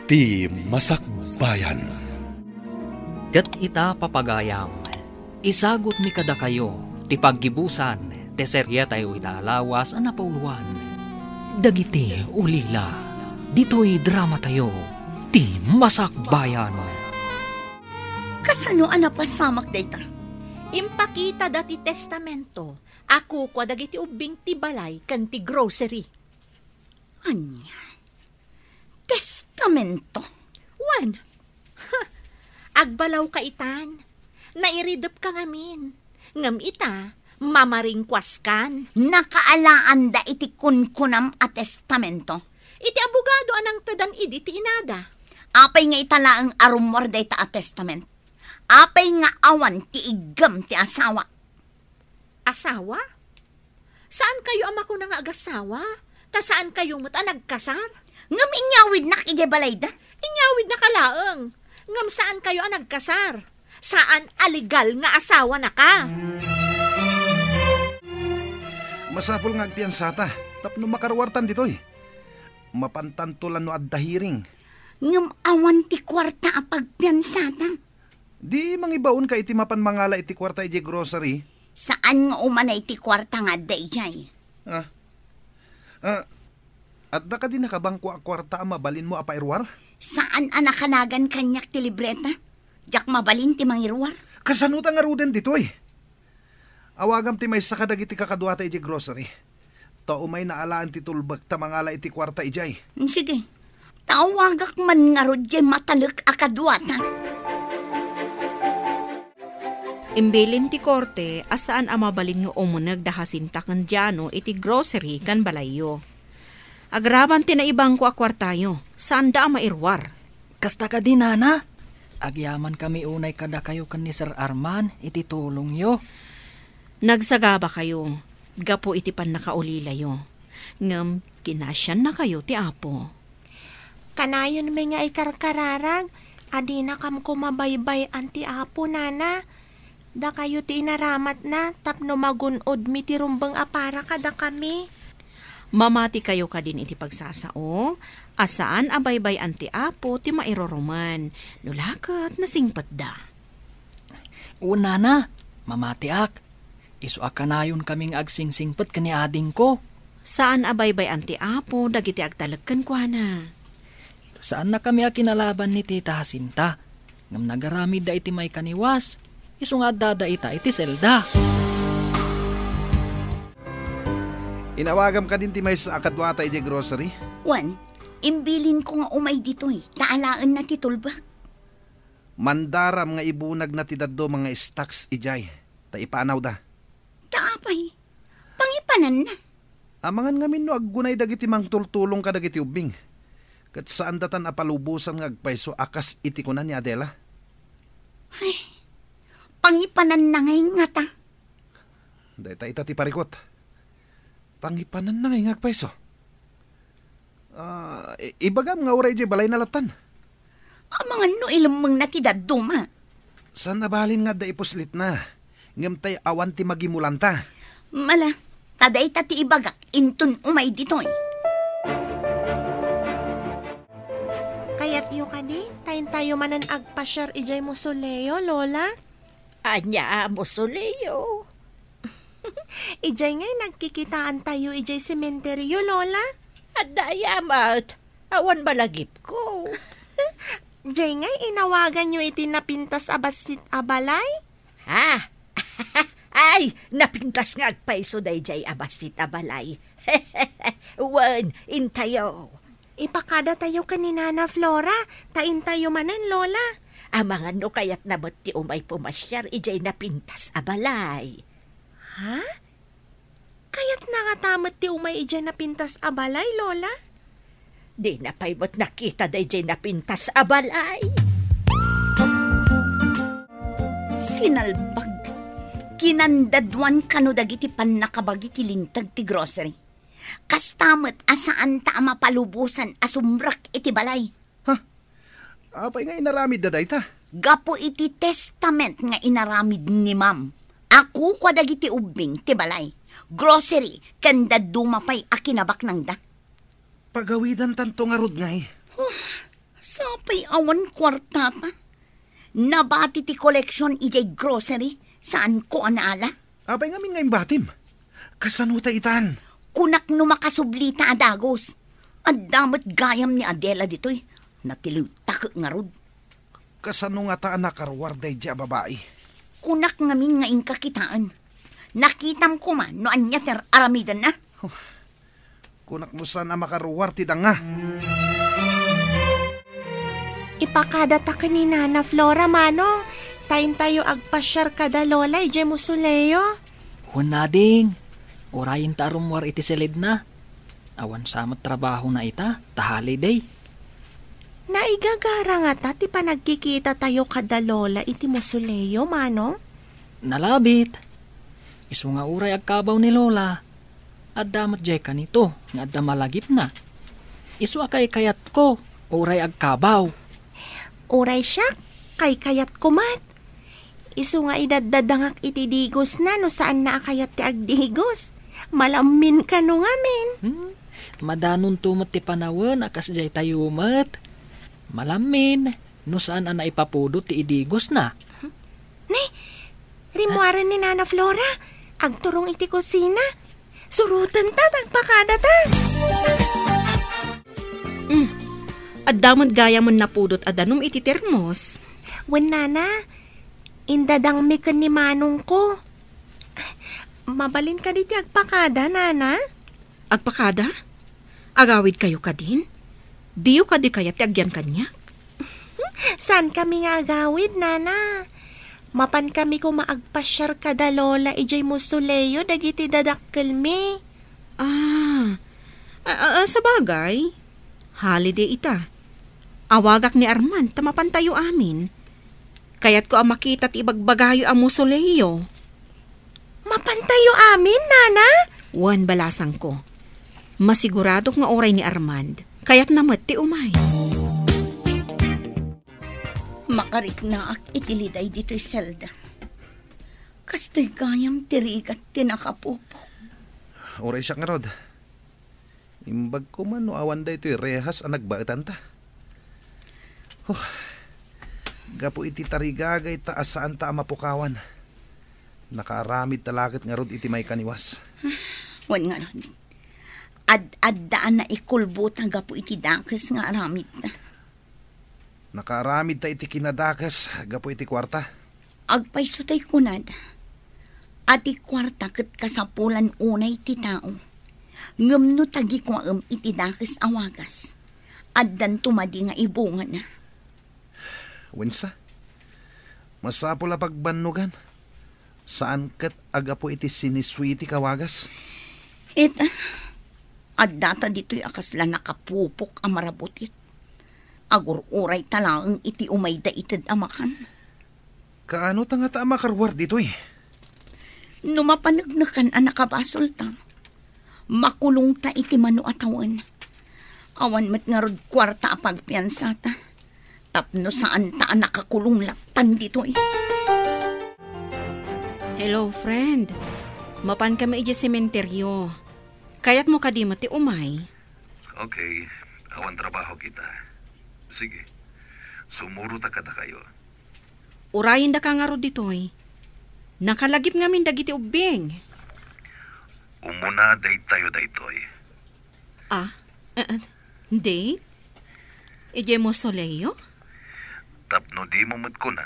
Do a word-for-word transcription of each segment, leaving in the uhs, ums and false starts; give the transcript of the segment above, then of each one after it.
Ti Masakbayan. Ket ita, papagayam, isagutmi kadakayo ti paggibusan ti serietayo ita a lawas a napauloan, Dagiti Ulila, ditoy dramatayo, Ti Masakbayan. Kasano a napasamak dayta? Impakitada ti testamento a kukua dagiti ubbing ti balay ken ti grocery. Ania? Testamento? Wen, agbalawka itan. Nairidepka ngamin. Ngem ita, mamaringkuaskan. Nakaalaanda iti kunkunam a testamento? Iti abogado a nangtedan idi ti inada. Apay nga ita laeng a rummuar dayta a testament? Apay nga awan ti iggem ti asawa? Asawa? Saan kayo a makuna nga agasawa? Ta saan kayo met a nagkasar? Ngem inyawidnak idiay balayda. Inyawidnaka laeng. Ngem saan kayo a nagkasar. Saan a legal nga asawanaka. Masapul nga agpiansata tapno makaruartan ditoy. Mapantanto la no adda hearing. Ngem awan ti kuarta a pagpiansata. Di mangibaonka iti mapan mangala iti kuarta idiay grocery? Saan nga umanay ti kuarta nga adda idiay? Ah. Ah, adda kadi nakabangko a kuarta a mabalinmo a pairuar? Saan a nakanagan kaniak ti libreta? Diak mabalin ti mangiruar. Kasano ta ngaruden ditoy? Awagam ti maysa kadagiti kakaduata idiay grocery. Ta umay naalaen ti tulbek ta mangala iti kuarta idiay. Mm, sige. Ta awagak man ngarud diay matalek a kaduata. Imbilin ti korte a saan a mabalin nga umuneg da Jacinta ken Diano iti grocery ken balayyo. Agraman ti naibangko a kuartayo, saanda a mairuar. Kasta kadi, Nana? Agyamankami unay kadakayo ken ni Sir Arman iti tulongyo. Nagsagabakayo gapu iti pannakaulilayo, ngem kinasiannakayo ti Apo. Kanayonmi nga ikarkararag a dinakam koma baybay-an ti Apo, Nana. Dakayo ti inaramatna tapno magun-odmi ti rumbeng a para kadakami. Mamatikayo kadin iti pagsasao a saan a baybay-an ti Apo ti mairurumen, no la ket nasingpetda. Wen, Nana, mamatiak. Isu a kanayonkami nga agsingsingpet ken ni adingko. Saan a baybay-an ti Apo dagiti agtalek kenkuana. Saannakami a kinalaban ni Tita Jacinta, ngem nagaramidda iti maikaniwas, isu nga addada ita iti selda. Inawagam kadin ti maysa a kaduata idiay grocery? Wen, imbilinko nga umay ditoy, ta alaenna ti tulbek. Mandaram nga ibunagna ti dadduma nga stocks idiay, ta ipanawda. Ta apay, pangipananna? Amangan ngamin no aggunay dagiti mangtultulong kadagiti ubbing, ket saandatan a palubosan nga agpayso a kas iti kuna ni Adela. Ay, pangipananna ngay ngata? Dayta ita ti parikut. Pangipananna ngay nga agpayso? Ah, i-, ibagam nga uray idiay balayna lattan. Amangan no ilemmengna ti dadduma. Saan a balin nga adda ipuslitna, ngem tay awan ti magimulanta. Mala, ta dayta ti ibagak inton umay ditoy. Kayatyo kadi, ta intayo manen agpasiar idiay mausoleo, Lola? Ania a mausoleo? Idiay ngay nagkikitaantayo idiay sementeryo, Lola? Adda aya met, awan balagipko. Diay ngay inawaganyo iti napintas a bassit a balay? Ha? Ay, napintas nga agpayso daydiay a bassit a balay. Wen, intayo. Ipakadatayo ken ni Nana Flora, ta intayo manen, Lola. Amangan no kayatna met ti umay pumasiar idiay napintas a balay. Ha? Kayatna ngata met ti umay idiay napintas a balay, Lola? Dina pay met nakita daydiay napintas a balay. Sinalbag. Kinandaduan kano dagiti pannakabagi ti linteg ti grocery. Kasta met a saanta a mapalubosan a sumrek iti balay. Ha? Apay nga inaramidda dayta? Gapu iti testament nga inaramid ni Ma'am, a kukua dagiti ubbing ti balay, grocery, ken dadduma pay a kinabaknangda. Pagawidantanto ngarud ngay. Huh, Sapay awan kuartata. Nabati ti koleksion idiay grocery, saanko a naala. Apay ngamin nga imbatim? Kasano ta itan? Kunak no makasublita a dagus. Adda met gayam ni Adela ditoy. Natiliwtak ngarud. Kasano ngata a nakaruar daydiay a babai? Kunak ngamin nga inka kitaen. Nakitam koma no ania ti ar-aramidenna. Huh. Kunak no saan a makaruar ti danga. Ipakadata ken ni Nana Flora, Manong, ta intayo agpasiar kada Lola idiay mausoleo. Wen, ading. Urayenta a rummuar iti siledna. Awan sa met trabahona ita, ta holiday. Naigagara ngata ti panagkikitatayo kada Lola iti mausoleo, Manong? Nalabit. Isu nga uray agkabaw ni Lola, adda met diay kanito nga adda malagipna. Isu a kaykayatko, uray agkabaw. Uray siak, kaykayatko met. Isu nga idaddadangak iti digosna no saanna a kayat ti agdigos. Malammin kano ngamin. Hmm? Madanonto met ti panawen a kasdiay tayo met. Malammin no saan a naipapudot ti idigosna. Ne, rimmuaren ni Nana Flora. Agturong iti kusina. Surotenta, agpakadata. Mm. Adda met gayam a napudot a danum iti termos. Wen, Nana, indadangmi ken ni manongko. Mabalin kadi ti agpakada, Nana? Agpakada? Agawidkayo kadin? Diyo kadi kayat ti agyan kaniak? Saankami nga agawid, Nana. Mapankami koma agpasiar kada Lola idiay mausoleo dagiti dadakkelmi. Ah, a, a, a, sabagay, holiday ita. Awagak ni Arman ta mapantayo amin. Kayatko a makita ti ibagbagayo a mausoleo. Mapantayo amin, Nana? Wen, balasangko. Masiguradok nga uray ni Armand, kayatna met ti umay. Makariknaak iti liday ditoy selda. Kastoy gayam ti rigat ti nakapupok. Uray siak ngarud. Imbag koma no awan daytoy rehas a nagbaetanta. Huh. Gapu iti tarigagayta a saanta a mapukawan, nakaaramidta la ket ngarud iti maikaniwas. Wen ngarud, ad-adda a naikulbota gapu iti dakes nga aramidta. Nakaaramidta iti kinadakes gapu iti kuarta. Agpayso tay kunada a ti kuarta ket kasapulan unay ti tao. Ngem no tagikuaem iti dakes a wagas, addanto madi nga ibungana. Wensa, masapul a pagbannogan. Saan ket a gapu iti sinisuitik a wagas? Ita, addata ditoy a kasla nakapupok a marabutit. Agur-urayta laeng iti umayda ited a makan. Kaano ta ngata a makaruar ditoy? No mapaneknekan a nakabasolta, makulongta iti mano a tawen. Awan met ngarud kuarta a pagpiansata. Tapno saanta a nakakulong lattan ditoy. Hello, friend. Mapan kami idiay sementeryo. Kayatmo kadi met ti umay? Okay. Awan trabaho kita. Sige. Sumurota kadakayo. Urayendaka ngarud ditoy. Nakalagip ngamin dagiti ubbing. Umuna daytayo daytoy. Ah, eh, eh, date? Idiay mausoleo? Tapno dimo met kuna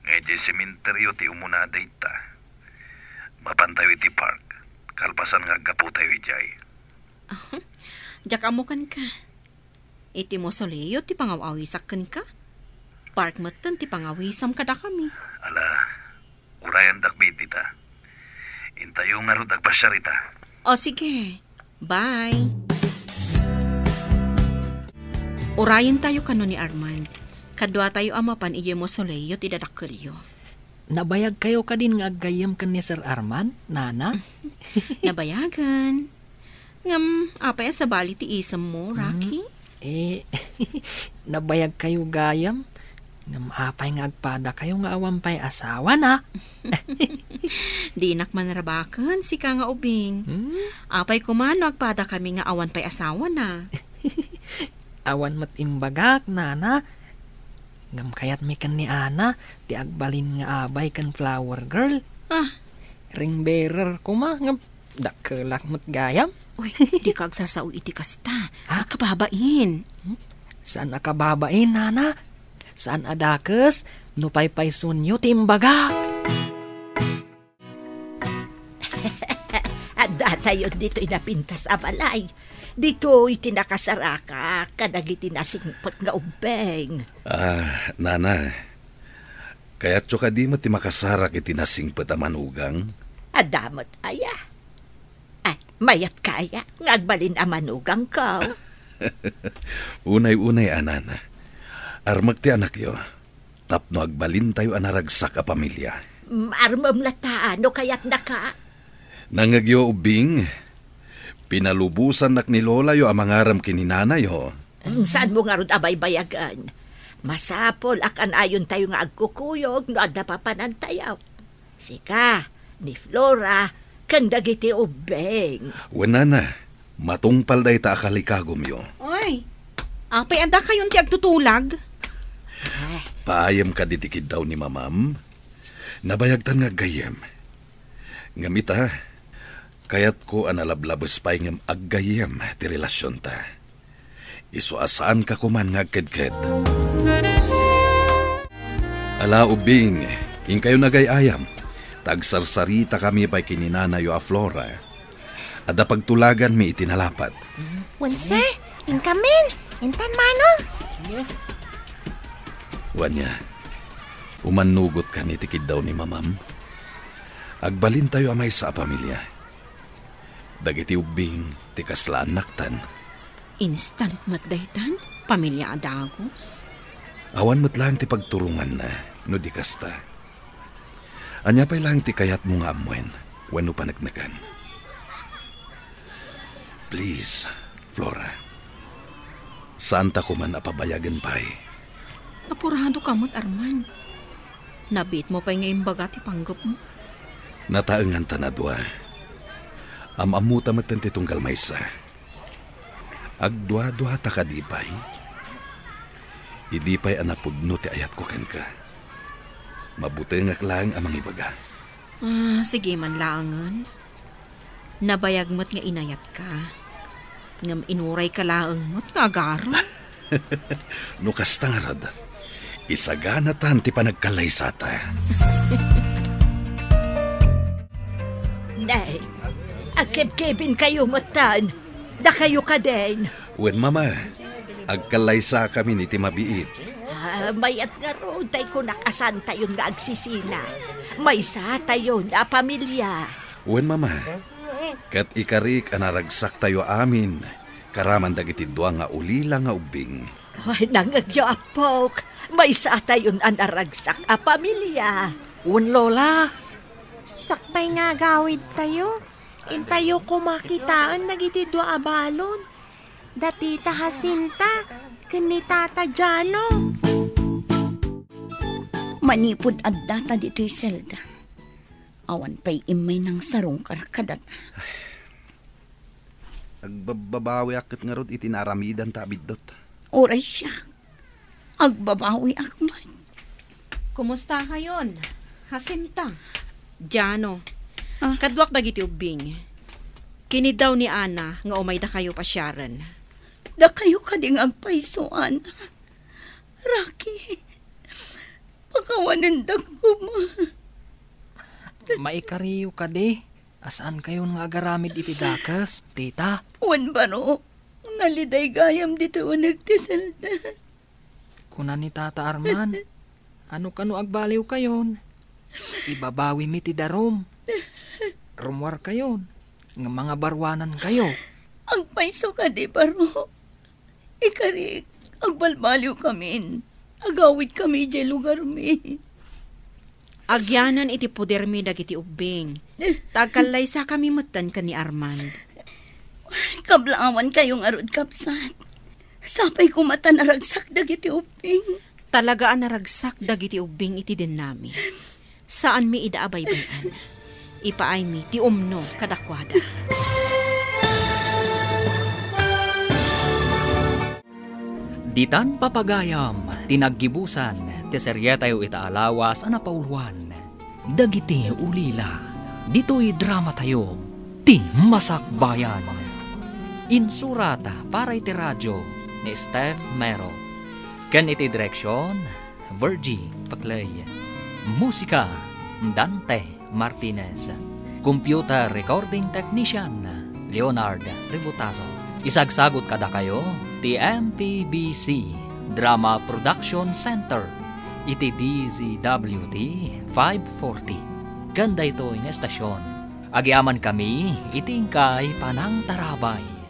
nga idiay sementeryo ti umuna dayta, mapantayo iti park, kalpasan nga aggapotayo idiay. Ah, diak ammo kenka. Iti mausoleo ti pangaw-awisak kenka. Park metten ti pangawisam kadakami. Ala, urayendak met dita. Intayo ngarud agpasiar ita. O, sige. Bye. Urayentayo kano ni Armand. Kaduatayo a mapan idiay mausoleo ti dadakkelyo. Nabayagkayo kadin nga aggayyem ken ni Sir Armand, Nana? Nabayagen. Ngem, apay a sabali ti isemmo, Rocky? Hmm. Eh, nabayagkayo gayam. Ngem apay nga agpadakayo nga awan pay asawana? Dinak manrabaken, sika nga ubing. Hmm? Apay koma no agpadakami nga awan pay asawana? Awan met imbagak, nana. Ngem kayatmi ken ni Ana ti agbalin nga abay ken flower girl. Ah. Ring bearer koma, ngem dakkelak met gayam. Uy, dika agsasao iti kasta. Ah? Kababain. Hmm? Saan a kababain, nana? Saan a dakes no paypaysuenyo ti imbagak? Addatayon ditoy napintas a balay. Ditoy ti nakasarakak kadagiti nasingpet nga ubbing. Ah, nana, kayatyo kadi met ti makasarak iti nasingpet a manugang? Adda met aya. Ay, mayat kaya nga agbalin a manugangko? Unay-unay a, nana. Armek ti anakyo. Tapno agbalintayo a naragsak a pamilia. Mm, armem latta no kayatnaka. Nangngegyo, ubbing, pinalubosannak ni lolayo a mangaram ken ni nanayo. Mm, saanmo ngarud a baybayagen? Masapul a kanayontayo nga agkukuyog no adda papanantayo. Sika, ni Flora, ken dagiti ubbing. Wen, nana, matungpal dayta a kalikagumyo. Oy, apay adda kayon ti agtutulag? Paayem kadi ti kiddaw ni mamam? Nabayagtan nga aggayyem. Ngem ita, kayatko a nalablabes pay ngem aggayyem ti relasionta. Isu a saanka koman nga agkedked. Ala, ubbing, inkayo nagay-ayam, ta agsarsaritakami pay ken ni nanayo a Flora. Adda pagtulaganmi iti nalapat. Wense, inkamin, intan mano. Wen, nia, umannugot kan iti kiddaw ni mamam. Agbalintayo a maysa a pamilia. Dagiti ubbing ti kasla annaktan. Instant met daytan, pamilia a dagus. Awan met laeng ti pagturonganna no di kasta. Ania pay laeng ti kayatmo nga ammoen wenno paneknekan? Please, Flora. Saanta koman a pabayagen pay. Apurado ka met, Arman. Nabiit mo pay nga imbaga ti panggepmo. Nataengan ta a dua. Am-ammota metten ti tunggal maysa. Agduaduata kadi pay? Idi pay a napudno ti ayatko kenka, mabutengak laeng a mangibaga. Ah, sige man laengen. Nabayag met nga inayatka. Ngem inurayka laeng met nga agarem. No kasta ngarud, isaganatan ti panagkallaysata. Nay, agkebkebinkayo metten. Dakayo kadin. Wen, mama, agkallaysakami iti mabiit. Ah, mayat ngarud tay kunak a saantayon nga agsisina. Maysatayon a pamilia. Wen, mama, ket ikarik a naragsaktayo amin, karaman dagiti dua nga ulila nga ubbing. Ay, nangngegyo, appok. Maysatayon a naragsak a pamilia. Wen, Lola. Sakbay nga agawidtayo, intayo koma kitaen dagiti dua a balon, da Tita Jacinta ken ni Tata Jano. Manipud addata ditoy selda, awan pay immay nangsarungkar kadata. Agbabbabawiak ket ngarud iti naaramidanta a biddut. Uray siak, agbabawiak met. Kumustakayon, Jacinta? Jano. Ah? Kaduak dagiti ubbing. Kiniddaw ni Ana nga umaydakayo pasiaren. Dakayo kadi nga agpayso, Ana? Raki, pakawanendak koma. Maikariyo kadi a saankayon nga agaramid iti dakes, tita? Wen, baro, naliday gayam ditoy uneg ti selda. Kuna ni Tata Arman, "Ano kano agbaliwkayon? Ibabawimi ti darum. Rummuarkayon, nga mangabaruanankayo." Agpayso kadi, baro. Ikarik, agbalbaliwkamin. Agawidkami idiay lugarmi. Agyanan iti podermi dagiti ubbing. Ta agkallaysakami metten ken ni Armand. Kablaawankayo ngarud, kabsat. Sapay koma ta naragsak dagiti ubbing. Talaga a naragsak dagiti ubbing iti dennami. Saanmi ida a baybay-an. Ipaaymi ti umno kadakuada. Ditan papagayam ti naggibusan ti serietayo ita a lawas a napauloan, Dagiti Ulila. Ditoy dramatayo, ti Masakbayan. Insurat para iti radio ni Steph Mero. Ken iti direksion, Virgie Paclay. Musika, Dante Martinez. Computer recording technician, Leonard Ributazo. Isagsagut kadakayo ti M P B C Drama Production Center iti D Z W T five forty. Ken daytoy nga estasion, agyamankami iti inkay panangtarabay.